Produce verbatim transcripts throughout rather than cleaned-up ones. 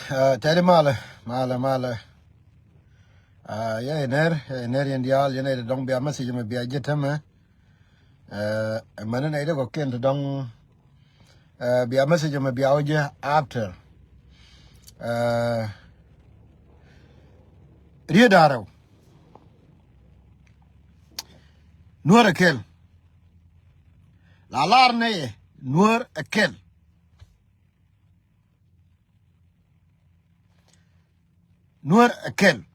Tɛri malɛ, malɛ, malɛ. Yɛ inɛr, yɛ inɛr yɛn diaal, yɛn nɛy ti dɔ̱ŋ bia message mɛ bia ji̱ tämɛ. Mɛn nɛy ti kɔ̱kiɛn ti dɔ̱ŋ bia message mɛ bia wä ji̱ after. Riet da̱rɛw. Nuäär ɛ kɛl. La lar nɛy ɛ nuäär ɛ kɛl. Nuäär ɛ kɛl.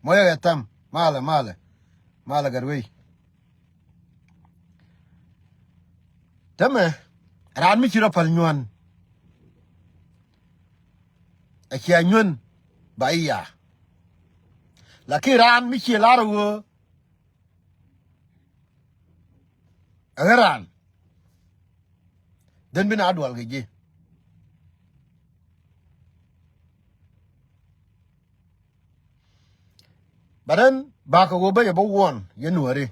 Mɔyɛ kɛ tham malɛ, malɛ, malɛ gat wei. Tämɛ raan mi ci rɔ päl nyuan. A cia nyuan ba iya. Lakin raan mi ci lar wä Ɛ ɣän raan dhän bi na dual kɛ ji̱. But then bakɛ ɣöö bä yɛ bä wuɔn yɛ nuääri.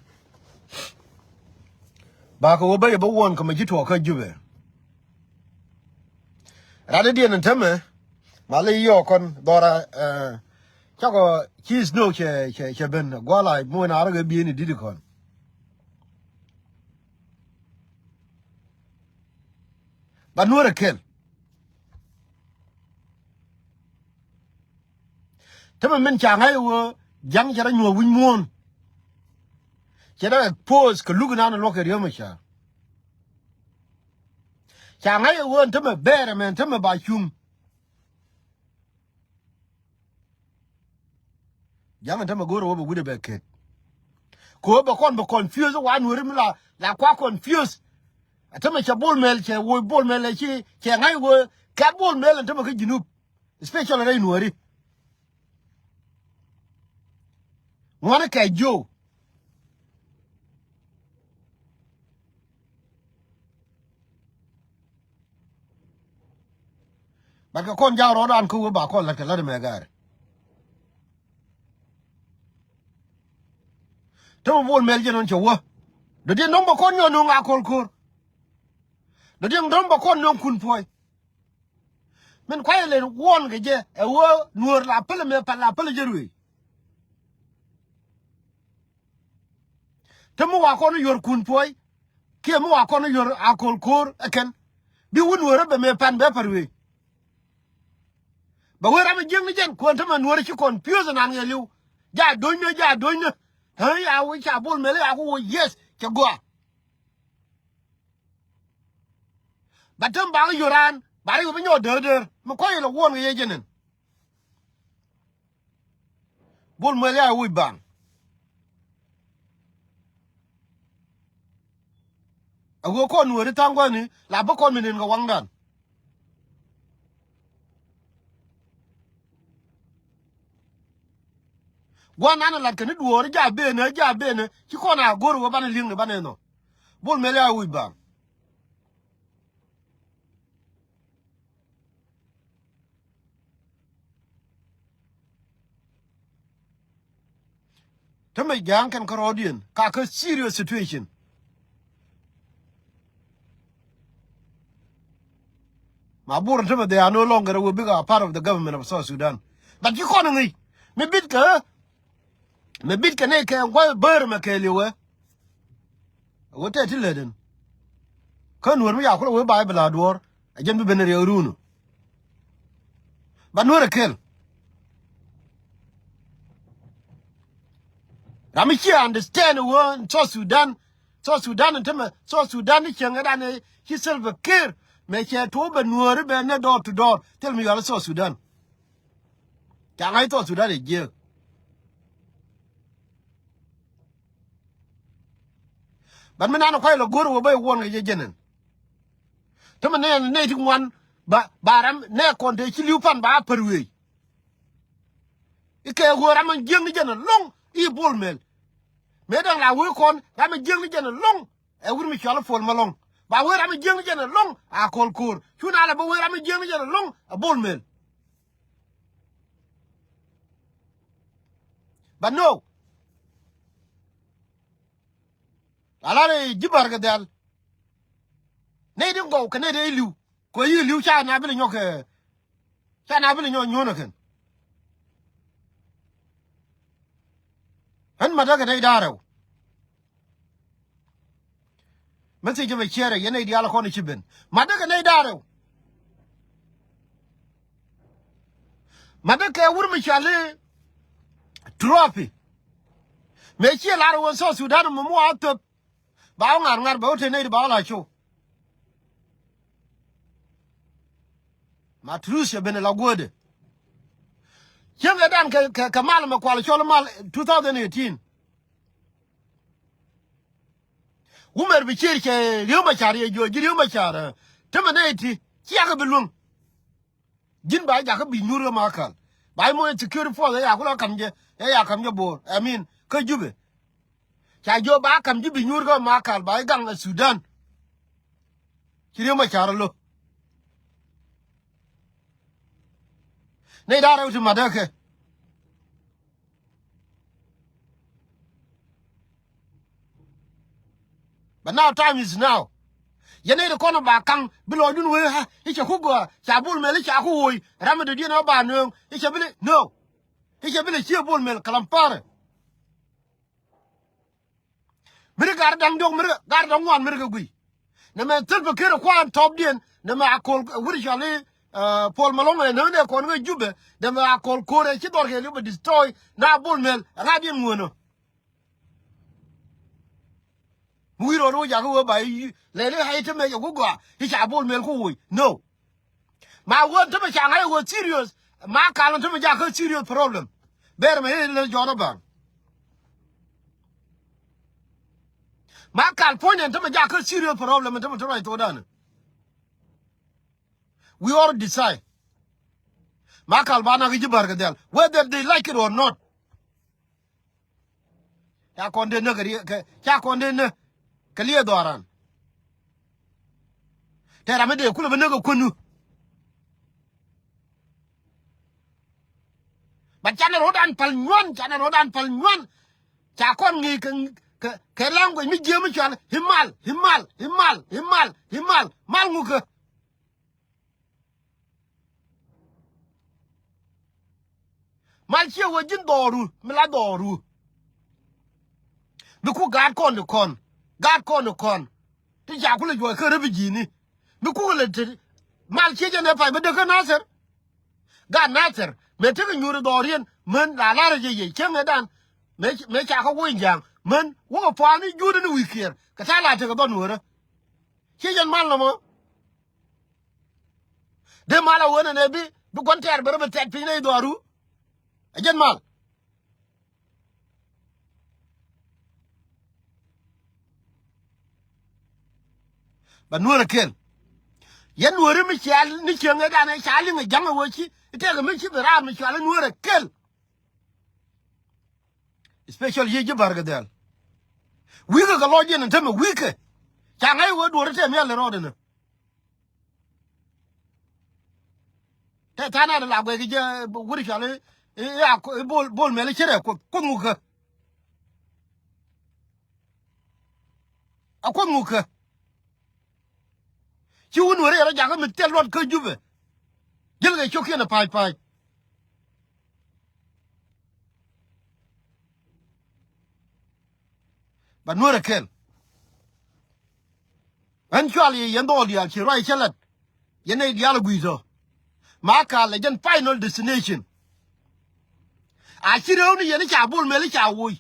Bakɛ ɣöö bä yɛ bä wuɔn kɛ mɛ ji̱ tuɔɔk kä Jubɛ. Rat i̱ diɛn in tämɛ ma ley yɔɔk kɔn dhɔra. Cakɔ ci snow cɛ cɛ cɛ ben guala muɔ na rɔ kɛ bieni didi kɔn. Ba nuɔrɛ kel. Tämɛ min ca ŋa̱c ɣöö ja̱ŋ cɛ rɔ nyuɔ̱ɔ̱k wi̱c muɔ̱ɔ̱n. Cɛ rɔ expose kɛ luk inan luɔk kɛ riäm ca. Ca ŋa̱c ɣöö tämɛ bɛɛrɛ mɛn tämɛ ba cuŋ. Ja̱ŋ in tämɛ go̱o̱r ɛ wä bɛ wi̱cdɛ bɛ ket. Kɛ wä bɛ kɔn bɛ confuse wa nuɔ̱ri mi la la kua confuse. Ɛ tämɛ cɛ Bol Mel cɛ woc Bol Mel ɛ ci cɛ ŋa̱c wee kɛ̈t Bol Mel in tämɛ kä Junub. Especially rɛy nuɔ̱ri. Ŋuani kɛ jiö. Bat kɛ kɔn jak rɔɔdan kä wee ba kɔn la̱t kɛ la̱t ɛmɛ gaari. Te wä Bol Mel jɛ nɔn cɛ wä. Dɔ̱diɛn dɔ̱ŋ bɛ kɔn nyɔk nöŋ a kɔl ko̱r. Dɔ̱diɛn dɔ̱ŋ bɛ kɔn nöŋ kun puɔ̱i. Min kuayɛ len wuɔn kɛ jɛ ɛ wä nuɔ̱ɔ̱r la pälɛ mɛ pal la pälɛ jɛ ruëë. Te mi wa kɔn yuɔr kun puɔy kiɛ mi wa kɔn yuɔr a kol ko̱o̱r ɛ kɛn bi wun wee rɔ bɛ mɛ pan bɛ pär wee. Bɛ wee ram jiäkni jɛn kuɔn te mɛ nuɔr ci kɔn piöth nan ŋɛ liw. Ja do̱cnä ja do̱cnä. Ɛ ya wi̱c ca Bol Mel ya ku wä yes cɛ gɔaa. Ba tem baŋ yoran ba ri bi nyɔ der der mi kɔy lɔ won ye jenen. Bol Mel ya wi̱c baŋ. A wee kɔn weri thaŋ guani la bi kɔn mi nin kɛ waŋdan. Guan an lat kɛ ni duɔɔri ja benä ja benä ci kɔn a go̱r wee banɛ liŋni banɛ nɔ. Bol Mel ya wi̱c baŋ. Te mɛ ja̱a̱ŋ kɛn kärɔɔdiɛn ka kä serious situation. Ma Bor te mɛ they are no longer will be a part of the government of South Sudan. But ci kɔn ŋi̱i̱c mi bit kɛ mi bit kɛ ne kɛ gua̱th bär mɛ kɛɛliw ɛ. Wä tɛt ti lätdɛn kä nuɔ̱r mi ca kulɛ wee ba̱a̱c bi la duɔ̱ɔ̱r. A jɛn bi ben riɛk run. Ba nuɔ̱r ɛ kel. Ram mi ci understand wä South Sudan. South Sudan in te mɛ South Sudan ni cieŋ ɛ dan ɛ ci Salva Kiir mɛ cɛ tuɔɔk bɛ nuɔ̱ɔ̱ri bɛ ne door to door thil mi yual South Sudan. Ca ŋa̱c South Sudan ɛ jiääk. But mi nan kuay lɔ go̱r wä bä iwuɔn kɛ jɛ jɛnɛn. Te mi nɛ nɛ ti ŋuan ba ba ram nɛ kɔn te ci li̱w pan ba pär wee. Ikɛ ɣöö ram in jiäkni jɛn ɛlɔ̱ŋ i̱ Bol Mel. Mëë da̱ŋ la wee kɔn ram in jiäkni jɛn ɛlɔ̱ŋ ɛ wut mi cɔal i̱ Pol Malɔŋ. Ba wee ram in jiäkni jɛn ɛlɔ̱ŋ a kɔl ko̱o̱r cu na lɛ bä wee ram in jiäkni jɛn ɛlɔ̱ŋ ɛ Bol Mel. But no. Alar ji̱ Bar kɛ Dhial. Nɛy ti gɔw kɛ nɛy ti li̱w. Kɛ yi li̱w ca na bi lɛ nyɔk kɛ, ca na bi lɛ nyɔk nyuɔ̱n ɛ kɛn. Ɣän ma̱tä kɛ nɛy da̱ŋ rɛw. Message mɛ share yɛn nɛy diaal kɔn ci ben. Ma̱tä kɛ nɛy da̱ŋ rɛw. Ma̱tä kɛ wur mi cɔal i̱ Trophy. Mëë ciɛ lar wä South Sudan mɛ mi wa thöp. Ba wä ŋa̱r ŋa̱r bɛ wä te nɛy di ba wä la show. Ma truth cɛ ben la guädɛ. Cieŋ ɛ dan kɛ, kɛ, kɛ mal mɛ kual cɔl mal two thousand eighteen. Wumɛr bi cier cɛ Riek Machar yɛ juɔc ji̱ Riek Machar, ɛ, tämɛ nɛy ti ciakɛ bi luäŋ. Ji̱n ba jakä bi nyuur kä Makal. Ba i̱ moc security force ɛ ya kulɛ kam jɛ, ɛ ya kam jɛ Bor. I mean, kä Jubɛ. Ca jiök ba kam ji̱ bi nyuur kä Makal ba i̱ gaŋ ɛ Sudan. Ci Riek Machar lo̱. Nɛy da̱ŋ rɛw ti ma̱tä kɛ. But now time is now. Yɛn nɛy ti kɔn ba kaŋ bi lɔcdun wee, ha, i̱ cɛ ku gɔaa, ca Bol Mel i̱ ca ku woc, ram mi dɔ̱diɛn ɔ ba nööŋ, i̱ cɛ bi lɛ, no. I̱ cɛ bi lɛ cië Bol Mel kalam parɛ. Mi ri gar da̱ŋ diɔ̱k, mi ri gar da̱ŋ ŋuan, mi ri kɛ guiy. Nɛmɛ thil bä ker kuan tɔpdiɛn, nɛmɛ a kol, eh, wut cɔal i̱, eh, Paul Malong, eh, nɛmɛ nɛ kɔn kä Jubɛ, nɛmɛ a kol ko̱r ɛ ci dhɔr kɛ li̱w bɛ destroy, na Bol Mel, ɛ ŋa̱diɛn ŋuänä. Mi wi̱i̱ rɔɔd wä jakä wä ba i̱ lɛl i̱ ha̱y tämɛ jɛ ku gɔaa i̱ ca Bol Mel ku woc. No. Ma wä tämɛ ca ŋa̱c wä serious. Makal tämɛ jakä serious problem. Ber mɛ i̱ lɛ jɔɔn ɔ baŋ. Makal puɔ̱ny ɛn tämɛ jakä serious problem ɛn tämɛ te ruac thokdan. We all decide. Makal ba nak i̱ ji̱ Bär kɛ dhɛl whether they like it or not. Ca kɔn dee näk kɛ riɛ-, kɛ, ca kɔn dee näk kɛ liɛɛ dhɔaran. Tɛ ram mi dee kulɛ bi näk kɛ kuänu. But canɛ ro̱dan pal nyuan, canɛ ro̱dan pal nyuan. Ca kɔn ŋi̱i̱c kɛ, kɛ, kɛ language mi jiääk mi cɔal imal, imal, imal, imal, imal. Mal ŋukä. Mal ciɛ wee ji̱n dhɔru mi la dhɔru. Mi ku gaat kɔn ti kɔn, gaat kɔn ti kɔn. Ti ca ku lɛ juɔc kä refugee ni. Mi ku lɛ te mal ciɛ jɛn ɛ pay bä dee kä Nasir. Gaat Nasir mëë tekɛ nyuuri dhɔriɛn män la lar jɛ yɛ cieŋ ɛ dan. Mëë, mëë ca kä woc ja̱a̱ŋ män wä kɛ pua̱a̱n ni juut ni wi̱i̱ kiɛɛr kɛ ta̱a̱ la tekɛ dhɔn wärä. Ciɛ jɛn mal nɔmɔ. Dee mal a wen ɛn ɛ bi, bi gua̱n tɛɛr bɛ rɔ bi tɛt piny nɛy dhɔaru. Ɛ jɛn mal. Ba nuɔ̱ɔ̱r ɛ kɛl. Yɛn nuɔ̱ɔ̱ri mi cia ni cieŋ ɛ danɛ ca liŋ ɛ ja̱ŋ ɛ wä ci i̱ tɛk ɛ mi ci bi raar mi cual ɛ nuɔ̱ɔ̱r ɛ kɛl. Especially yiëë ji̱ Bär kɛ dhɛl. Wi̱i̱kɛ kɛ lɔc yɛn ɛn tämɛ wi̱i̱kɛ. Ca ŋa̱c wee duɔ̱ɔ̱r i̱ tɛm yal ɛ rɔɔdɛ nä. Tɛ tha̱a̱ŋ nath la guɛc kɛ jɛ wut i̱ cɔal i̱, i̱, i̱ a, i̱ Bol, Bol Mɛl i̱ cierɛ Kuoth, Kuoth ŋukä. A Kuoth ŋukä. Ci wun weri yɛrɛ jakä mi thil luɔt kä Jubɛ. Jil kɛ ciokiɛn a pa̱a̱c pa̱a̱c. Ba nuɔ̱ɔ̱rɛ kɛl. Ɣän cual yɛ yɛn dhɔɔl diaal ci ruac cä lat. Yɛn nɛy diaal a gui̱i̱c tɔ. Ma kaal ɛ jɛn final destination. A ci rɛw ni yɛn i̱ ca Bol Mɛl i̱ ca woc.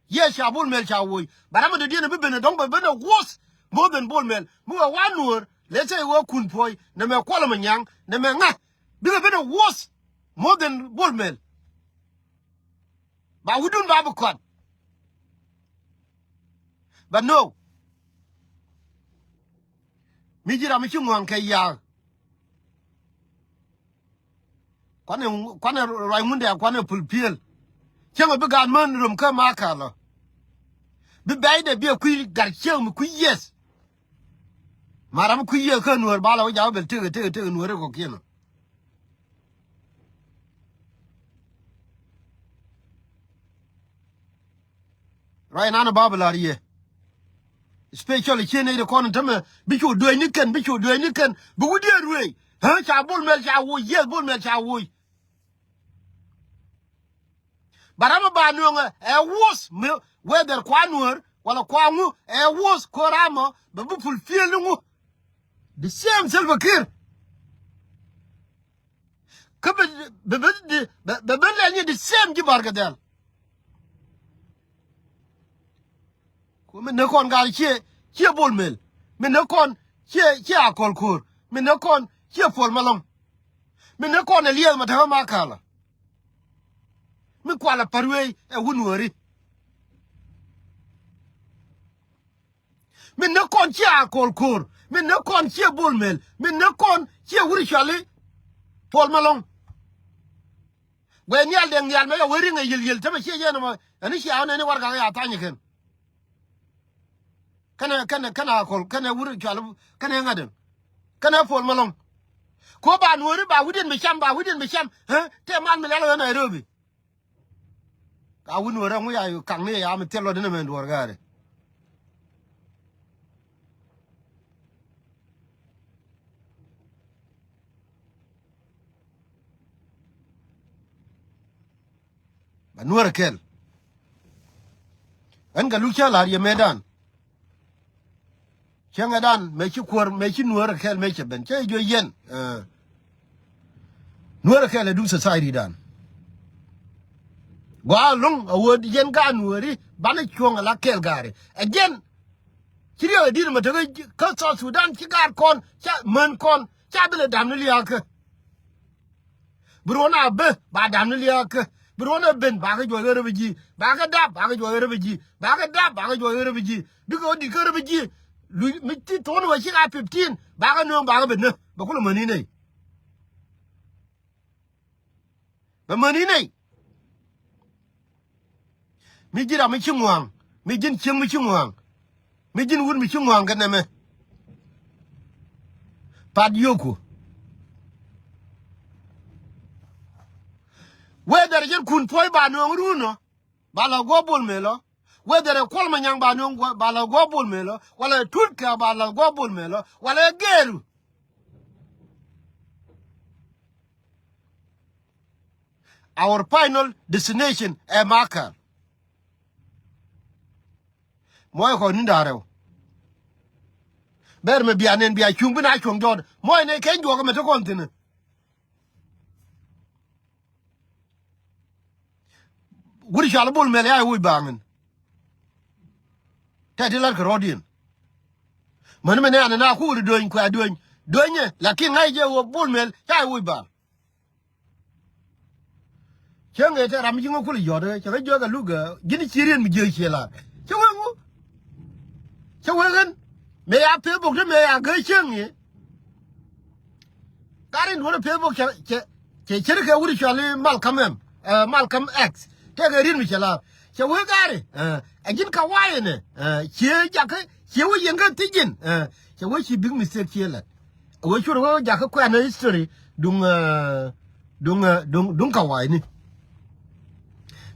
Yes, ca Bol Mɛl ca woc. Ba ram mi dɔ̱diɛn bi ben ɛ dɔ̱ŋ bɛ ben ɛ worse more than Bol Mɛl. Mi wee wa nuɔ̱ɔ̱r, let's say wee Kun Puɔ̱i, nɛmɛ Kuɔl Manyaŋ, nɛmɛ ŋa̱. Bikɛ ben ɛ worse more than Bol Mɛl. Ba wutdun ba bi kɔn. But no. Mi ji̱ ram mi ci ŋua̱ŋ kɛ ya̱a̱k. Kuanɛ, kuanɛ ruac ŋundɛ, kuanɛ pul piël. Cäŋɛ bi gaat män röm kä ma kalɔ. Bi bɛ̈cdɛ biɛ kui̱ gat cäŋ mi kui̱ yieth. Ma ram mi kui̱ yieth kä nuäär ba la wä jakä bel tëkɛ, tëkɛ, tëkɛ nuäär kɔkiɛn ɔ. Ruac nan ɔ ba bi la̱r yɛ. Especially ciɛ nɛy ti kɔn tämɛ bi cu dueeny ni kɛn, bi cu dueeny ni kɛn, bi wi̱diɛn ruëëc. Ɣä, ca Bol Mel ca woc, yes, Bol Mel ca woc. But ram mi ba nuɔ̱ŋ ɛ, ɛ wuɔth mi, whether kua Nuäär wala kua ŋu, ɛ wuɔth ko̱r amɔ bɛ bi fulfill ni ŋu. The same Salva Kiir. Kä bɛ, bɛ, bɛ, bɛ, bɛ, bɛ lɛ ni the same ji̱ Barkadhɛl. Ku min ni kɔn gal ciɛ, ciɛ Bol Mel. Min ni kɔn ciɛ, ciɛ Akol Ko̱r. Min ni kɔn ciɛ Puɔl Malɔŋ. Min ni kɔn ɛ liɛth ma te ɣä ma kalä. Mi kualɛ pär wee ɛ wun wääri. Min ni kɔn ciɛ Akol Ko̱r. Min ni kɔn ciɛ Bol Mel. Min ni kɔn ciɛ wur cuali Puɔl Malɔŋ. Guɛ nhial dee nhial mɛ yɛ wee riŋ ɛ yiël yiël tämɛ ciɛ yɛn ɛmɔ. Ɛn i̱ cia ɣän ɛn i̱ warɛgak ya tha̱ny ɛ kɛn. Kɛnɛ, kɛnɛ, kɛnɛ Akol, kɛnɛ wur cual, kɛnɛ ŋa̱t ɛn. Kɛnɛ Puɔl Malɔŋ. Ko ba Nuääri ba wi̱diɛn bi cam, ba wi̱diɛn bi cam. Ɣä, tëë man mi lɛl ɣä Nairobi. Ka wi̱n wä rɛŋ wi̱i̱ a kaŋni ya mi thil luɔt inɛ mɛn duɔ̱ɔ̱r gäärä. Ba Nuäär ɛ kɛl. Ɣän kɛ luk cä la̱r yɛ mëëdan. Cäŋɛ dan mëë ci kuäär, mëë ci Nuäär ɛ kɛl mëë cɛ ben cä jɛ juɔc yɛn. Ɛ. Nuäär ɛ kɛl ɛ duŋ society dan. Gɔaa ɛlɔ̱ŋ a wä yɛn gaat Nuääri banɛ cuɔ̱ŋ ala kɛl gaari. Ɛ jɛn ci riɛk ɛ di̱t ɛmɛ tekɛ kä South Sudan ci gaat kɔn ca män kɔn ca dhilɛ dam ni liaakä. Bi ruɔ̱n a bä ba dam ni liaakä. Bi ruɔ̱n a ben bakɛ juɔc ɣä refugee. Bakɛ dap bakɛ juɔc ɣä refugee. Bakɛ dap bakɛ juɔc ɣä refugee. Bikɛ ɣä di̱t kä refugee. Luc mi ti thuɔ̱n wä cik a fifteen bakɛ nööŋ bakɛ ben nä bɛ kulɛ mäni nɛy. Bɛ mäni nɛy. Mi ji̱n ram mi ci ŋua̱a̱ŋ, mi ji̱n cieŋ mi ci ŋua̱a̱ŋ, mi ji̱n wut mi ci ŋua̱a̱ŋ kɛ nɛmɛ. Pat yio̱ku. Whether jɛn kun puɔ̱i ba nööŋ run ɔ, ba la guɔ Bol Mel ɔ. Whether ɛ Kuɔl Manyaŋ ba nööŋ guɔ, ba la guɔ Bol Mel ɔ, wala ɛ Tut Kɛ ba la guɔ Bol Mel ɔ, wala ɛ Gɛɛru. Our final destination ɛ Makal. Muɔc kɔn ni da̱rɛw. Ber mɛ bia nɛn bia cuŋ bi na cuɔ̱ŋ jɔɔt. Muɔc nɛ keny juɔk mɛ te kɔn thi̱n. Wut cual Bol Mel ya i̱ woc baŋ in. Tɛ ti lat kɛ rɔɔdiɛn. Mäni mɛ nɛ anɛ na kuul i̱ dueny kuɛ dueny. Duenyɛ lakin ŋa̱c jɛ wä Bol Mel ca i̱ woc baŋ. Cäŋ ëë tɛ ram mi ci ŋä kul i̱ yɔt ɛ cɛ kä jiök ɛ luk ɛ ji̱n ci rien mi jiök ciɛ lar. Cä wee ŋu? Cä wee ɣän mëë ya Facebook ti mëë ya gee cäŋ i̱. Gari in duɔ̱n ɛ Facebook cɛ cɛ cɛ cär kɛ wut i̱ cɔal i̱ Malcolm M, ɛ, Malcolm X. Tëëkɛ rien mi cɛ lar. Cɛ wee gari ɛ ji̱n ka wa̱a̱ inɛ ɛ cië jakä cië wee yɛn kä thiec ji̱n ɛ cɛ wee ci big mistake cië lat. Wee cur wee jakä kuɛn history duŋ ɛ duŋ ɛ duŋ duŋ ka wa̱a̱ ini.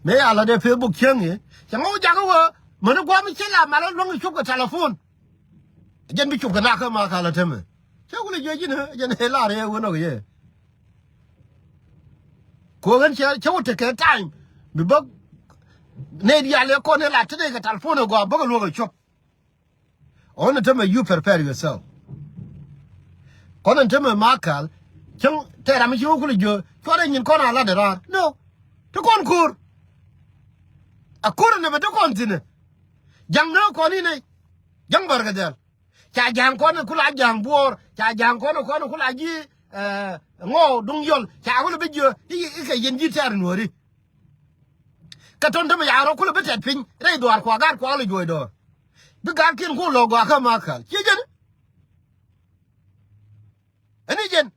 Mëë ya lat ɛ Facebook cäŋ i̱ cɛ ŋɔw jakä wee mäni gua̱a̱m i̱ cä la mal ɛ luäŋ i̱ cop kɛ telephone. Jɛn bi cop kɛ nak kä ma kal ɛ tämɛ. Cä wul ɛ jiɛ ji̱n ɛ jɛn ɛ lar ɛ wee nɔk yɛ. Ko ɣän cɛ cɛ wä tekɛ time mi bä nɛy diaal ɛ kɔn ɛ la te nɛy kɛ telephone ɛ gɔaa bäkɛ luäk ɛ cop. Ɣän ɛ tämɛ you prepare yourself. Kɔn ɛ tämɛ ma kal cäŋ tɛ ram mi ci wä kulɛ jiö cuarɛ nyin kɔn a lat ɛ raar no. Te kɔn ko̱r. A ko̱r ɛ nɛ bɛ te kɔn thi̱n ɛ ja̱ŋ nä kɔn inɛ ja̱ŋ bär kɛ dhɛl. Ca ja̱a̱ŋ kɔn ku la ja̱a̱ŋ buɔɔr ca ja̱a̱ŋ kɔn kɔn ku la ji̱ ŋɔɔ duŋ yɔl ca ku la bi jiö i̱ kɛ yɛn ji̱ tɛ̈r nuɔ̱ɔ̱ri. Kɛ tɔ̱n tämɛ ca rɔ ku la bi tɛt piny rɛy dhuaar kua gaat kua la juɔc dɔɔr. Bi gaat kiɛn ku lɔ gɔaa kä ma kal ciɛ jɛn. Ɛn i̱ jɛn.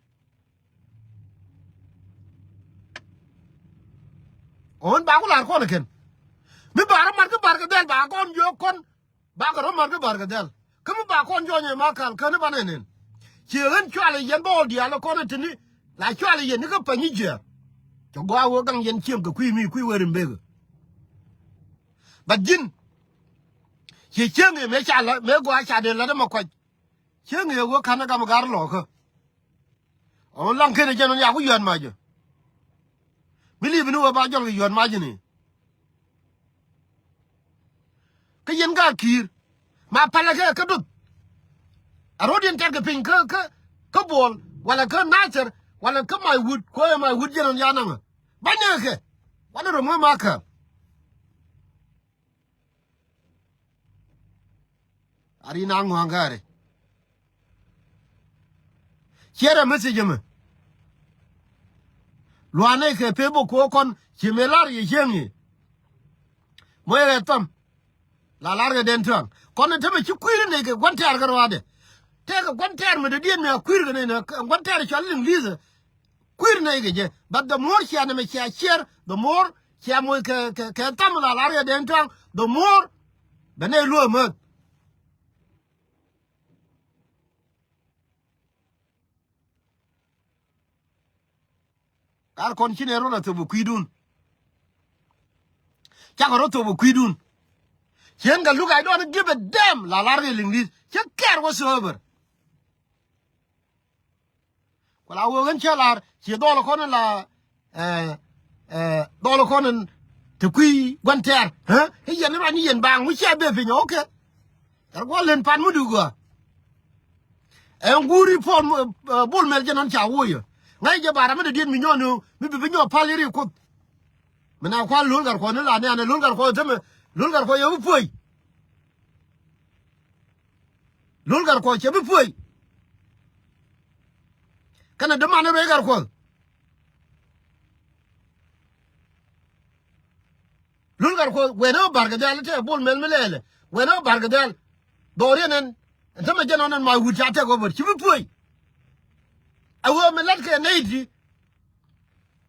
Ɣän ba ku la̱r kɔn ɛ kɛn mi ba rɔ mat kä bar kɛ dhɛl ba kɔn jiök kɔn. Bakɛ rɔ mat kä bar kɛ dhɛl kä mi ba kɔn jɔnyɛ ma kal käni banɛ nɛn. Ciɛ ɣän cualɛ yɛn bä ɣɔl diaal ɛ kɔn ɛ tini la cualɛ yɛn ni kä pany i̱ jiɛɛr. Cɛ gɔaa wee gaŋ yɛn cieŋ kɛ kui̱ mi kui̱ wee rim bekä. Ba ji̱n Ciɛ cieŋ ëë mëë ca la, mëë gɔaa ca dee lat ɛmɛ kuac. Cieŋ ëë wä ka̱n ɛ gam ɛ gar lɔɔkä. Ɣän laŋ kenɛ jɛn ɣän yaku yuɔ̱t mac ɛ. Mi li̱p ni wä ba jɔl kɛ yuɔ̱t mac ni. Kä yɛn gaat ki̱i̱r ma palɛ kɛ kä duth. A ro̱d yɛn tɛ̈r kɛ piny kä, kä, kä Bol walɛ kä Nathir walɛ kä Maiwut, kuɛ Maiwut jɛn ɣän ya naŋ ɛ. Ba nɛɛkɛ wanɛ röm ɣä ma käm. Ari na ŋua̱a̱ŋ gari. Ciɛrɛ message mɛ. Luanɛ kɛ pe bok ko kɔn ci mɛ lar yɛ cieŋ yi. Mɔ yɛ thɔm. La lar kɛ den tuaŋ kɔn ni tämɛ ci kui̱r ni kɛ gua̱n tɛɛr kɛ ruaadɛ. Tɛɛkɛ gua̱n tɛɛr mɛ dee diɛn mɛ a kui̱r kɛ ni gua̱n tɛɛr cɔl English. Kui̱r nɛy kɛ jɛ. But the more cia nɛmɛ cia ciɛr, the more cia moc kɛ, kɛ, kɛ tham la lar yɛ den tuaŋ, the more bɛ nɛy luɔ mäth. Kar kɔn ci nɛ rot a thop ɛ kui̱dun. Cakɔ rot thop ɛ kui̱dun. Cien kɛ luk, I don't give a damn la lar kɛ English. Cɛ care whatsoever. Ku la wee ɣän cä lar ci dhɔl kɔn in la, eh, eh, dhɔl kɔn in te kui̱ gua̱n tɛɛr. Ɛ yɛn in ruac ni yɛn baaŋ wi̱c cɛ ben piny, okay. Kar guɔ len pan mi duk gɔaa. Ɛn guuri Paul, eh, Bol Mel jɛ nɔn ca woyɛ. Ŋa̱c jɛ ba ram mi dee diet mi nyɔɔn ni mi bi bi nyɔɔ pal yeri Kuoth. Mi na kual Lol Gatkuɔth ni la ni anɛ Lol Gatkuɔth tämɛ, Lol Gatkuɔth yɛ bi puɔy. Lol Gatkuɔth cɛ bi puɔy. Kɛnɛ däman ruec Gatkuɔth. Lol Gatkuɔth wɛn ɛ Barkɛ Dhɛl tɛ Bol Mel mi lɛɛlɛ. Wɛn ɛ Barkɛ Dhɛl. Dhɔriɛn ɛn. Ɛn tämɛ jɛn ɔn ɛn ma wut ca tɛk ɣöö bär ci bi puɔy. Ɛ ɣöö mi latkɛ nɛy ti.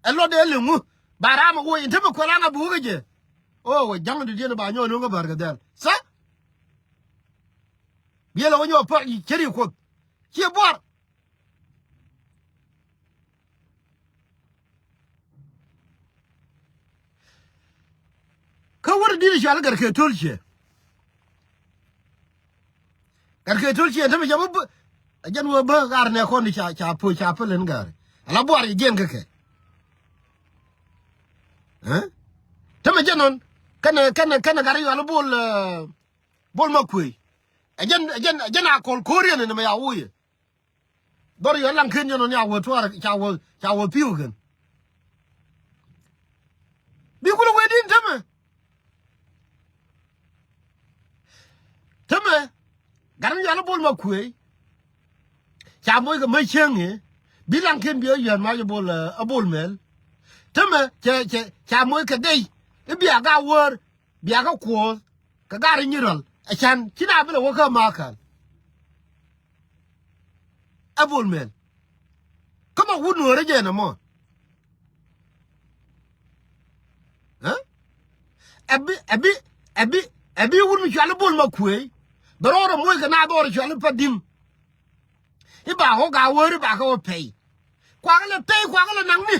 Ɛ luɔt dee liŋ ŋu ba ram ɛ woc in te mi kuɛl aŋ a bi wä kä jɛ. O wä ja̱ŋ di diɛn ba nyɔɔ no̱o̱ŋ kä Barkɛ Dhɛl. Tha. Biɛl ɛ wä nyɔɔ pär ceri Kuoth. Ciɛ buar. Kä wä di di̱t cual Gatketok Tolciɛ. Gatketok Tolciɛ tämɛ jɛ bä bä. A jɛn wä bä gar nɛ kɔn ca, ca puɔ̱c ca päl ɛn gari. Ala buar jɛ jiɛn kä kɛ. Ɛ? Tämɛ jɛn nɔn. Kɛnɛ, kɛnɛ, kɛnɛ gar yual Bol, eh, Bol Makuëë. A jɛn, a jɛn, a jɛn a kɔl ko̱riɛn ɛn mɛ ya woyɛ. Dhɔr yɔ laŋ ken yɔn ni a wä tuaar ca wä, ca wä pi̱w kɛn. Bi kulɛ wee din tämɛ. Tämɛ gat mi yɔal a Bol Makuëë. Ca moc kɛ mä cieŋ i̱ bi laŋ ken bi a yɔ̱a̱n mac a Bol, eh, a Bol Mel. Tämɛ cɛ, cɛ, ca moc kɛ dey i̱ bia ga wäär. Bia kä kuɔth kɛ gar i̱ nyi rɔl ɛ can ci na bi lɛ wä kä ma̱a̱ kal. Ɛ Bol Mel kä ma wut nuɔ̱ɔ̱rä jɛ nɛ mɔ. Ɛ? Ɛ bi, ɛ bi, ɛ bi, ɛ bi wut mi cual i̱ Bol Makuëë. Bɛ rɔɔdɛ moc kɛ na dhɔr i̱ cual i̱ Padi̱ŋ. I̱ ba ɣɔk a wäär i̱ ba kɛ wä pɛy. Kuakä lɛ pɛy, kuakä lɛ naŋni.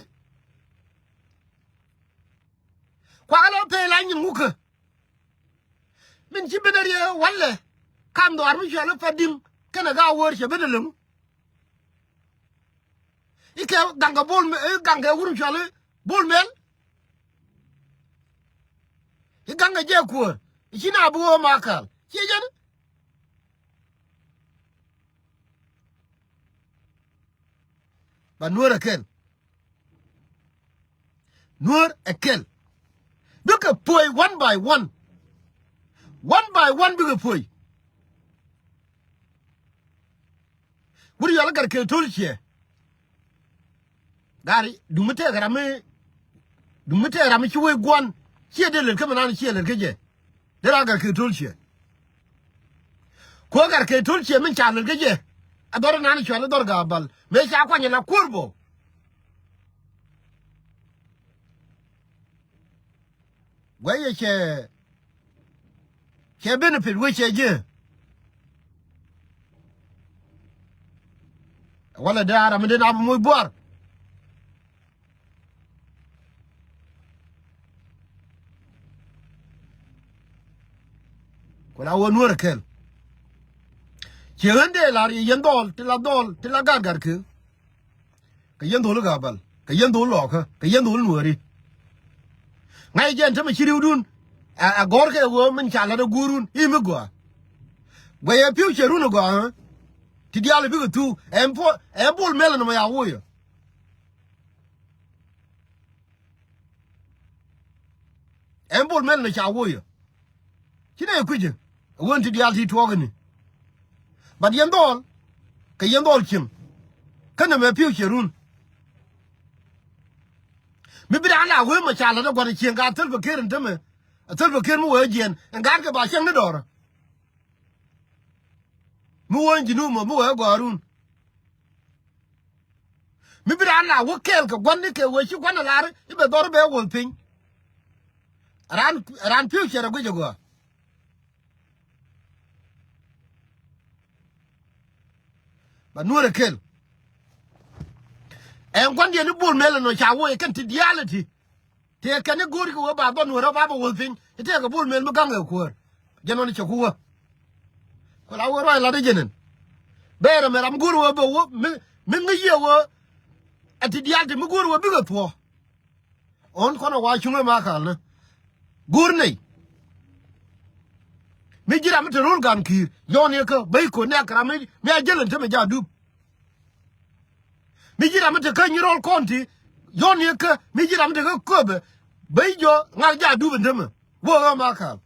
Kuakä lɛ wä pɛy la nyin ŋukä. Min ci ben a riee walɛ kam dhɔaar mi cual i̱ Padi̱ŋ kɛnɛ ga wäär cɛ ben a leŋ. I̱ kɛ gaŋkɛ Bol Mel, i̱ gaŋkɛ wur mi cual i̱ Bol Mel. I̱ gaŋkɛ jɛ kuäär i̱ ci na bi wä ma kal ciɛ jɛn. Ba nuɔ̱ɔ̱r ɛ kɛl. Nuɔ̱ɔ̱r ɛ kɛl. Bikɛ puɔ̱i one by one. One by one bikɛ puɔ̱i. Wut yɔal i̱ Gatketok Tolciɛ. Gari duŋ mi tɛɛk ram mi, duŋ mi tɛɛk ram mi ci wec gua̱n ciɛ dee lät kä mi nan ciɛ lät kä jɛ. Dee raa Gatketok Tolciɛ. Kuäär Gatketok Tolciɛ min ca lät kä jɛ. A dhɔr inan cual i̱ dhɔr Gabal mëë ca kuany ala kuäär bɔ. Guɛc yɛ cɛ, cɛ benefit wec cɛ ji̱. Walɛ dee a ram mi dee na bi moc buar. Ra wä Nuäär kɛl. Ciɛ ɣän dee lar yɛ yɛn dhɔl ti la dhɔl ti la gat gat kɛ. Kɛ yɛn dhol i̱ Gabal, kɛ yɛn dhol Lɔɔkä, kɛ yɛn dhol Nuääri. Ŋa̱c jɛn tämɛ ci ri̱wdun. A, a gɔ̱rkɛ ɣöö min ca la̱t ɛ guurun i̱ mi gɔaa. Guɛyɛ pi̱w cɛ run ɛ gɔaa ɣä. Ti diaal i̱ bikɛ thuk ɛn puɔl ɛn Bol Mɛl ɛn mɛ ya woyɛ. Ɛn Bol Mɛl ɛn ca woyɛ. Ci nɛ kui̱cä ɛ wen ti diaal ti tuɔɔk ini. But yɛn dhɔl kɛ yɛn dhɔl cieŋ. Kä nɛmɛ pi̱w ciɛ run. Mi bi raan la wee mɛ ca la̱t ɛ gua̱n cieŋ ka thäl bɛ ker in tämɛ. Ɛ thäl bɛ ker mi wee jiɛn ɛn gaat kɛ ba cieŋ ni dɔɔrä. Mi wee in ji̱ numɔ mi wee gɔaa run. Mi bi raan la wä kɛɛl kɛ gua̱n ni kɛ wee ci gua̱n ɛ lar i̱ bɛ dhɔr bɛ wuɔth piny. Raan raan pi̱w cɛ rɛ guic ɛ gɔaa. Ba Nuäär ɛ kɛl. Ɛn gua̱ndiɛn i̱ Bol Mɛl ɛn ɔ ca wä i̱ kɛn ti diaal ɛ ti. Tëë kɛn i̱ go̱o̱r kɛ wee ba dhɔn wee rɔ ba bɛ wuɔth piny i̱ tëëkɛ Bol Mɛl mi ga̱ŋ ɛ kuäär. Jɛn ɣän cɛ ku wä. Ku la wee ruac lat i̱ jɛn ɛn. Bɛɛr ɛmɛ ram go̱o̱r wee bɛ wä mi mi ŋäc yɛ wee. Ɛ ti diaal ti mi go̱o̱r wee bikɛ thuɔ̱ɔ̱. Ɣän kɔn ɛ wa cuŋ ɛ ma kal ni. Go̱o̱r nɛy. Mi ji̱ ram mi te ro̱l gan ki̱i̱r yɔn yɛ kä bäy ko̱n nɛɛk ram mi a jäl ɛn te mi ja̱ dup. Mi ji̱ ram mi te kä nyi ro̱l kɔn ti yɔn yɛ kä mi ji̱ ram mi te kä köpɛ bäy jɔ ŋa̱l ja̱ dup ɛn te mi. Wä ɣä ma kal.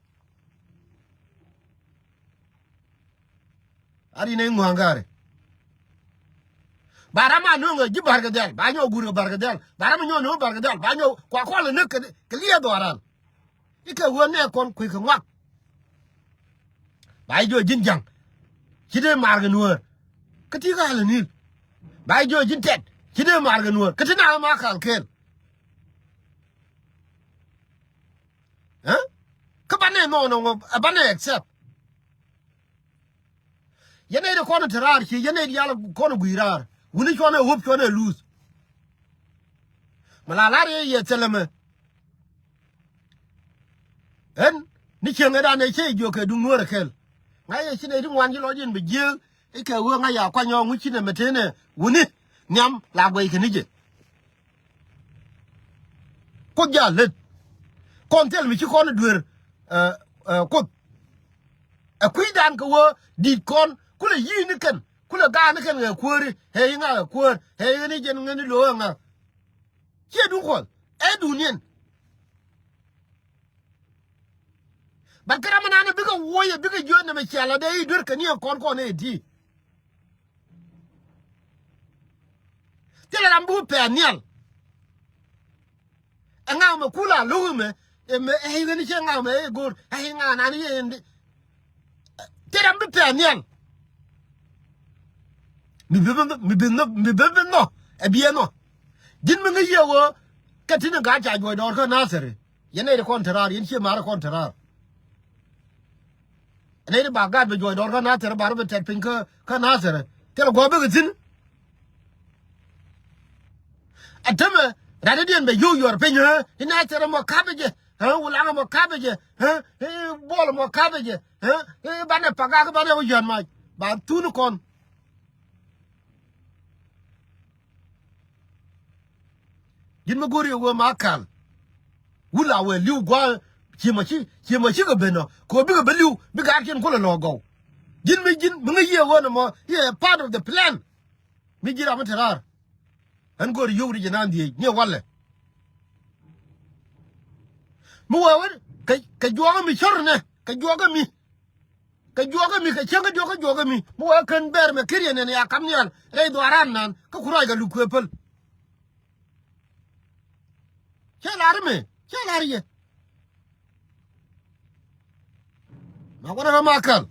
A ri nɛ ŋua̱a̱ŋ gaari. Ba ram a nööŋ ɛ ji̱ Barkɛ Dhɛl ba nyɔk guur kɛ Barkɛ Dhɛl ba ram a nyɔk nööŋ Barkɛ Dhɛl ba nyɔk kua kɔl ɛ näk kɛ liɛth waran. I̱ kɛ ɣöö nɛ kɔn kui̱ kɛ ŋuak. Ba ji̱ ji̱n ja̱ŋ ci dee maar kɛ nuäär. Kä ti ɣa̱l ɛ ni̱l. Ba ji̱ ji̱n tɛt ci dee maar kɛ nuäär kä ti na ɣä ma kal kɛɛl. Kä banɛ nɔɔnɔ ŋɔ ɛ banɛ accept. Yɛn nɛy ti kɔn te raar ci yɛn nɛy ti yal kɔn gui̱i̱ raar wuni cuɔnɛ wop cuɔnɛ luth. Mi la lar yɛ yɛ thilɛ mɛ. Ɛn ni cieŋɛ dan ɛ cɛ jiök kɛ duŋ nuɔ̱ɔ̱rɛ kɛl. Ŋa̱c yɛ ci nɛy ti ŋuan ci lɔc in bi jiääk i̱ kɛ ɣöö ŋa̱c ya kuany ɔ ŋuc ci nɛ mɛ tënɛ wuni nhiam la guɛy kɛ ni jɛ. Kuoth jaa lät. Kɔn thil mi ci kɔn duer. Ɛ, ɛ, Kuoth. Ɛ kui̱dan kɛ wä di̱t kɔn kulɛ yi̱i̱ni kɛn kulɛ gaani kɛn ɛ kuääri ɛ i̱ ŋa ɛ kuäär ɛ i̱ ɣän i̱ jɛn ŋäni lo̱o̱ ɛ ŋa. Ciɛ duŋ Kuɔth ɛ duŋ niɛn. But kɛ ram mi nani bikɛ wuɔyɛ bikɛ jiöt nɛmɛ cialɛ dee i̱ duer kɛ ni ɛ kɔn kɔn ɛ ti. Thilɛ ram bi wä pɛn nhial. Ɛ ŋa̱k mɛ kula lo̱k mɛ ɛ mɛ ɛ i̱ ɣän i̱ cɛ ŋa̱k mɛ ɛ go̱o̱r ɛ i̱ ŋa̱k nani yɛ ɛn di. Thilɛ ram bi pɛn nhial. Mi bi mi bi nhɔ mi bi bi nhɔ ɛ biɛ nhɔ. Ji̱n mi ŋäc yɛ ɣöö kɛ ti̱n in gaat ca juɔc dɔɔr kä Nathɛri. Yɛn nɛy ti kɔn te raar yɛn cie ma̱a̱r kɔn te raar. Nɛy ti ba gaat bɛ juɔc dɔɔr kä Nathɛr ba rɔ bɛ tɛt piny kä kä Nathɛr. Thilɛ gua̱a̱ bikɛ thi̱n. Ɛ tämɛ rat i̱diɛn bɛ yio̱w yuɔr piny ɣä i̱ Nathɛr ɛmɔ ka̱pɛ jɛ ɣä Wulaŋ ɛmɔ ka̱pɛ jɛ ɣä i̱ Bol ɛmɔ ka̱pɛ jɛ ɣä i̱ banɛ pagak i̱ banɛ wä yɔ̱a̱n mac ba thun kɔn. Ji̱n mi go̱o̱r yɛ wee ma kal. Wula wee li̱w gua̱a̱ ciɛ ma ci ciɛ ma ci kɛ ben ɔ kɛ ɣöö bikɛ ben li̱w bikɛ a kiɛn kulɛ lɔ̱ɔ̱k gɔw. Ji̱n mi ji̱n mi ŋäc yiëë ɣöö nɔmɔ i̱ ɛ part of the plan. Mi ji̱ ram mi te raar. Ɣän go̱o̱r yio̱w ri jɛ naan dhieec ni ɛ walɛ. Mi wee wee kɛ kɛ juɔkä mi cär nɛ kɛ juɔkä mi. Kɛ juɔkä mi kɛ cäŋ kä diɔkä juɔkä mi mi wee kän bɛɛr mɛ keriɛ nɛn ya kam nhial rɛy dhuaaran naan kä ku ruac kɛ luk kuëë päl. Cä lar mi cä lar yɛ. Ma wä rɛ ma kal.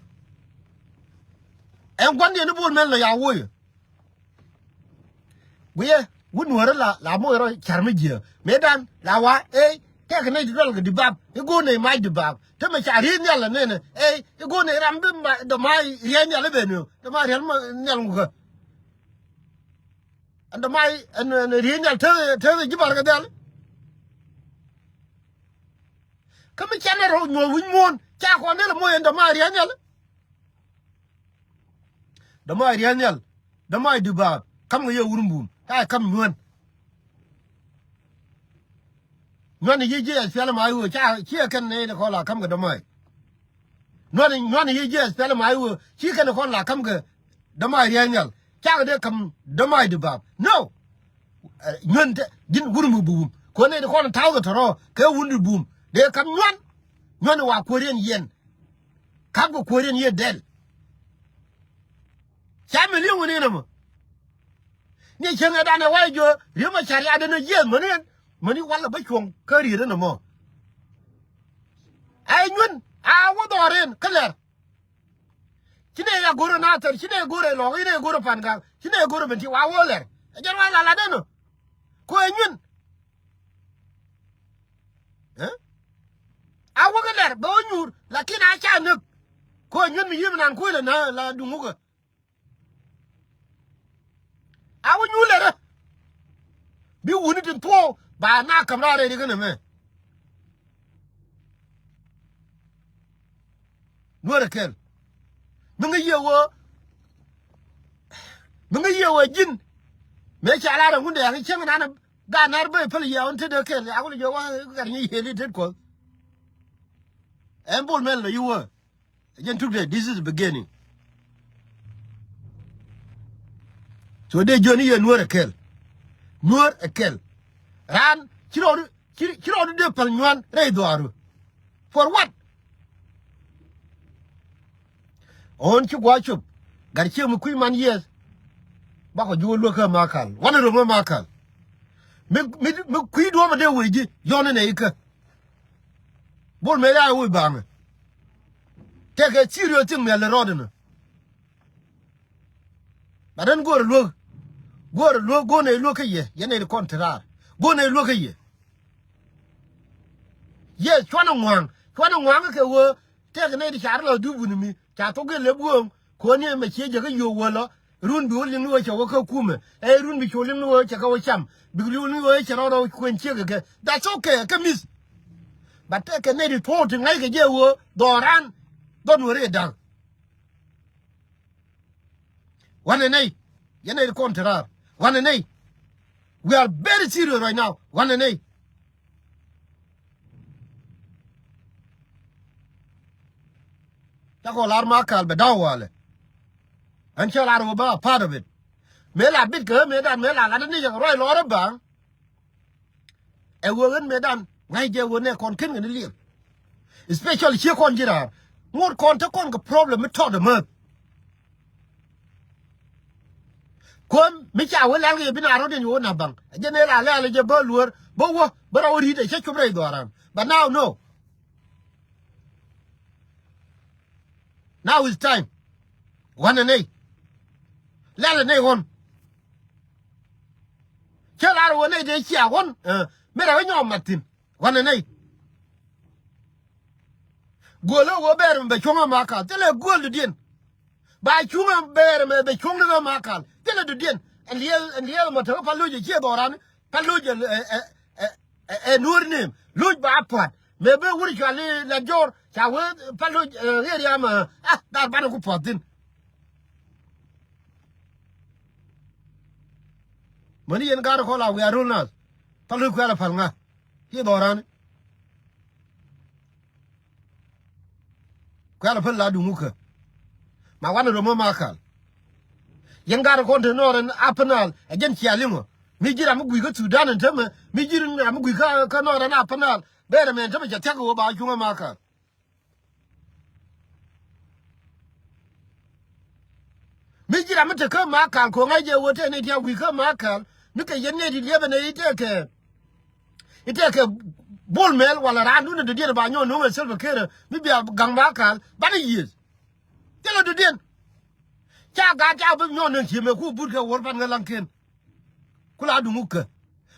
Ɛn gua̱n diɛn ni Bol Mɛl nɔ ya woyɛ. Guiyɛ wut nuɔ̱ɔ̱rä la la moc rɔ car mi jiääk mëëdan la wa ëë. Tɛk nɛy ti dual kɛ dibap i̱ go̱o̱r nɛy mac dibap te mɛ ca riey nhial la nɛnɛ ëë i̱ go̱o̱r nɛy ram bi dɔ̱ma riey nhial i̱ ben dɔ̱ma riey nhial ŋukä. Ɛn dɔ̱ma ɛn riey nhial te te ji̱ bar kɛ dhial. Kä mi canɛ rɔ nyuɔ̱th wi̱c muɔ̱ɔ̱n Ca kɔn dee lɛ moc ɛn dämaari ɛ nhial. Dämaari ɛ nhial. Dämaari dubaab. Ka̱m kɛ yɛ wur bum. Ca kɛ ka̱m nyuän. Nyuän i̱ ji̱ ji̱ ɛ pial ma i̱ wee ca ciɛ kɛn nɛy ni kɔn la ka̱m kɛ dämaari. Nyuän i̱, nyuän i̱ ji̱ ji̱ ɛ pial ma i̱ wee ci kɛn kɔn la ka̱m kɛ dämaari ɛ nhial. Cakɛ dee ka̱m dämaari dubaab. No. Ɛ, nyuän te, ji̱n wur mi bum. Kɔn nɛy ti kɔn ta̱wkɛ tɔ̱rɔ̱ kɛ wur di bum. Dee ka̱m nyuän. Nyuän i̱ wa kuäär yɛn yɛn. Ka̱pkɛ kuäär yɛn yɛn dɛl. Ca mi li̱eŋ wä ni nɛmɔ. Ni cieŋɛ danɛ wa̱i̱ jiö ri̱em a ca̱r yadɛ ni jiɛth mäni ɛn. Mäni walɛ bä cuɔ̱ŋ kä riet ɛn ɛmɔ. Ɛ nyuän a wä dhɔr ɛn kä lɛr. Ci nɛ ya go̱rɛ na thɛr, ci nɛ go̱rɛ lɔ̱ŋ, ci nɛ go̱rɛ pan gak, ci nɛ go̱rɛ ben ti wa wä lɛr. Ɛ jɛn wa la lat ɛn ɔ. Ko ɛ nyuän. Ɛ? A wä kä lɛr bɛ wä nyuur, lakin a ca näk. Ko ɛ nyuän mi yi̱m nan kuël ɛ na la duŋ wä kɛ. A wä nyuur lɛr ɛ. Bi wuni tin thuɔɔk ba na käm raar rɛy ri kä nɛmɛ. Nuäär ɛ kɛl. Mi ŋäc yɛ ɣöö, mi ŋäc yɛ ɣöö ji̱n. Mëë ca lar ɛŋun dee aŋ cieŋ nan gaat nar bä päl yɛ ɣän tet ɛ kɛl. A wä lɛ jɛ wä gat nyi yɛl i̱ tet kuɔth. Ɛn Bol Mel lɔ yi wä. Jɛn tuk dee, this is the beginning. So dee jiön i̱ yɛ nuäär ɛ kɛl. Nuäär ɛ kɛl. Raan ci rɔɔdu, ci, ci rɔɔdu dee päl nyuan rɛy dhuaaru. For what? Ɣän ci gua̱a̱ cop. Gat ciek mi kui̱ man yieth. Bakɔ juul luäk kä Makal. Wanɛ röm kä Makal. Mi, mi, mi kui̱ duɔ̱ɔ̱p ɛ dee wec ji̱ yɔ̱n inɛ ikä. Bol Mel ya wec baŋɛ. Tëëkɛ serious thing mi a lɛ rɔɔdɛ nɔ. Ba den go̱o̱rɛ luäk. Go̱o̱rɛ luäk, go̱o̱r nɛy luäk kä yɛ. Yɛn nɛy ti kɔn te raar. Go̱o̱r nɛy luäk kä yɛ. Yes, cuanɛ ŋua̱a̱ŋ. Cuanɛ ŋua̱a̱ŋ kɛ ɣöö tëëkɛ nɛy ti car lɔ dup wuni mi. Ca thok gel lep ɣööŋ. Ko̱n ni ɛmɛ ciɛ jɛ kä yio̱o̱k wä lɔ. Run bi wä liŋ ni wä cɛ wä kä kumɛ. Ɛ run bi cu liŋ ni wä cɛ kä wä cam. Bi liŋ ni wä cɛ rɔɔdɛ wä kuɛn ciek kɛ kɛ. That's okay, kä miss. But tëëkɛ nɛy ti tuɔɔk ti ŋa̱ckɛ jɛ ɣöö dhɔran. Dhɔn wä rɛy da̱ŋ. Wanɛ nɛy. Yɛn nɛy ti kɔn te raar. Wanɛ nɛy. We are very serious right now. Wanɛ nɛy. Cakɔ lar Makal bɛ da̱w walɛ. Ɣän cä lar wä ba a part of it. Mëë la bit kɛ ɣä mëë dan mëë la lat ni cɛ kɛ ruac lɔr ɛ baŋ. Ɛ ɣöö ɣän mëëdan ŋa̱c jɛ ɣöö nɛ kɔn ken kɛn liɛl. Especially ciek kɔn ji̱ raar. Ŋot kɔn te kɔn kɛ problem mi tɔt ɛmääth. Kuäm mi ca wee lɛl kɛ jɛ bi na rɔ̱diɛn yɛ wä na baŋ. Ɛ jɛn ëë la lɛl jɛ bä luäär bä wä bä rɔ wä ri̱t ɛ cä cop rɛy dhɔaran. But now no. Now it's time. Wanɛ nɛy. Lɛl ɛ nɛy ɣɔn. Cä lar wä nɛy dee cia ɣɔn. Ɛ, mi rɛ wä nyɔk mat thi̱n. Wanɛ nɛy. Guöl ɛ wä bɛɛr mɛ bɛ cuɔ̱ŋ ɛ Makal. Thilɛ guöl dudiɛn. Ba cuŋ ɛ bɛɛr mɛ bɛ cuɔ̱ŋ ni ɛ Makal. Thilɛ dudiɛn. Ɛ liɛl, ɛ liɛl mɔ te wä pal loc ɛ ciɛ dhɔran. Pal loc ɛ, ɛ, ɛ, ɛ, ɛ nuɔ̱ɔ̱r nim. Loc ba pua̱t. Mëë ben wur cuali la jɔr ca wee pal loc, eh, ɣer yam, eh, ah, dar banɛ ku puɔth thi̱n. Mäni yɛn gaat kɔn la wiaa rol naath. Pal loc kuɛl a pal ŋa? Ci dhɔrani. Kuɛl a pal la duŋ wä kä. Ma wanɛ röm wä Makal. Yɛn gaat kɔn te nɔɔr ɛn a pänal a jɛn cia liŋɔ. Mi ji̱ ram mi gui̱c kä Thudan ɛn tämɛ. Mi ji̱ ram mi gui̱c kä, kä nɔɔr ɛn a pänal. Bɛɛr ɛmɛ ɛn tämɛ cɛ thia̱k kɛ ɣöö ba cuŋ ɛ Makal. Mi ji̱ ram mi te kä Makal ko̱ŋ a jɛ wä tɛn i̱ tia̱ wi̱i̱ kä Makal. Mi kɛ yɛn nɛy ti liɛpɛ nɛy i̱ tɛkɛ, i̱ tɛkɛ Bol Mel wala raandun in dɔ̱diɛn ba nyɔk no̱o̱ŋ ɛ Salva Kiir. Mi bia gaŋ Makal banɛ yiëëth. Thilɛ dɔ̱diɛn. Ca gaat ca bi nyɔk nöŋ ciëmɛ ku but kɛ wuɔ̱r pan ŋä laŋkiɛn. Ku la duŋ wä kä.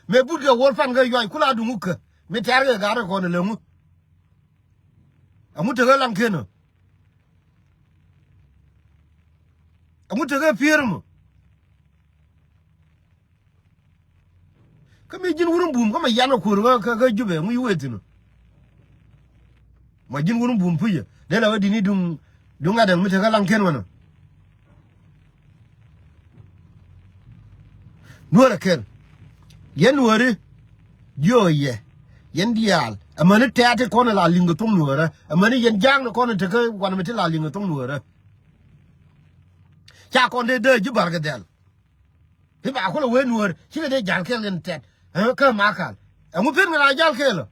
Mëë but kɛ wuɔ̱r pan kɛ yuac ku la duŋ wä kä. Mi tɛ̈r kɛ gat rɛ kɔn ɛ lɛ ŋu. Ɛŋu tekɛ laŋ ken ɔ. Ɛŋu tekɛ pier mɔ. Kä mi ji̱n wur in bum kä mɛ yan ɔ kuɔr kä, kä, kä Jubɛ ŋu yi wee thi̱n ɔ. Ma ji̱n wun bum pucä dee la wä di̱t ni duŋ, duŋ ŋa̱t ɛn mi tekä laŋ ken wänä. Nuäärä kɛl. Yɛn nuääri jiö yɛ. Yɛn diaal. Amäni tɛ̈t ti kɔn la liŋ kɛ thoŋ nuäärä. Amäni yɛn ja̱a̱ŋ ni kɔn tekä wanɛ mi ti la liŋ kɛ thoŋ nuäärä. Ca kɔn dee dee ji̱ barkɛ dhɛl. I̱ ba kulɛ wee nuäär cikɛ dee jal kɛɛl kɛn tɛt. Kä Makal ɛŋu pen kɛ la jal kɛɛl ɔ.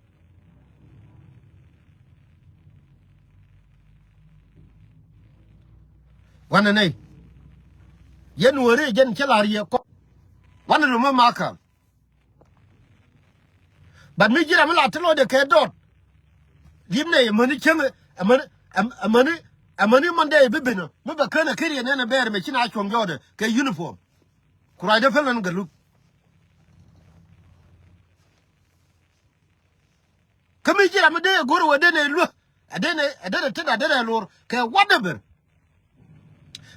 Wanɛ nɛy. Yɛn nuääri jɛn cä la̱r yɛ kɔn. Wanɛ ri mɛ Makal. But mi ji̱ ram mi la ti lɔcdɛ kɛ dɔɔt. Li̱p nɛy amäni cäŋ amäni amäni amäni Mandɛ bi ben ɔ mi bɛ kän a keri ɛn ɛn a bɛɛr mɛ ci na cuɔ̱ŋ jɔɔdɛ kɛ uniform. Ku ruacdä pälän Gatluak. Kä mi ji̱ ram mi dee go̱r wä denɛ luä. Ɛ denɛ ɛ denɛ tetdä denɛ lor kɛ whatever.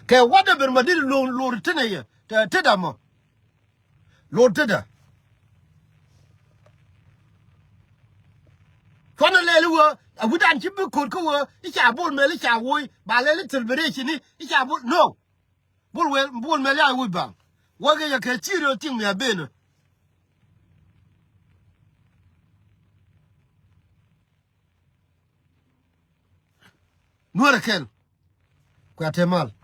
Kɛ whatever ma dee lor lor tetdä yɛ tetdä mɔ. Lor tetdä. Cuanɛ lɛl i̱ wä a wi̱dan ci bi ko̱r kä wä i̱ ca Bol Mel i̱ ca woc ba lɛl i̱ celebration i̱ i̱ ca Bol no. Bol wel Bol Mel ya wi̱c baŋ. Wä kɛ yɛ kɛ serious thing mi a ben. Nuäärä kɛl. Kuɛ te mal.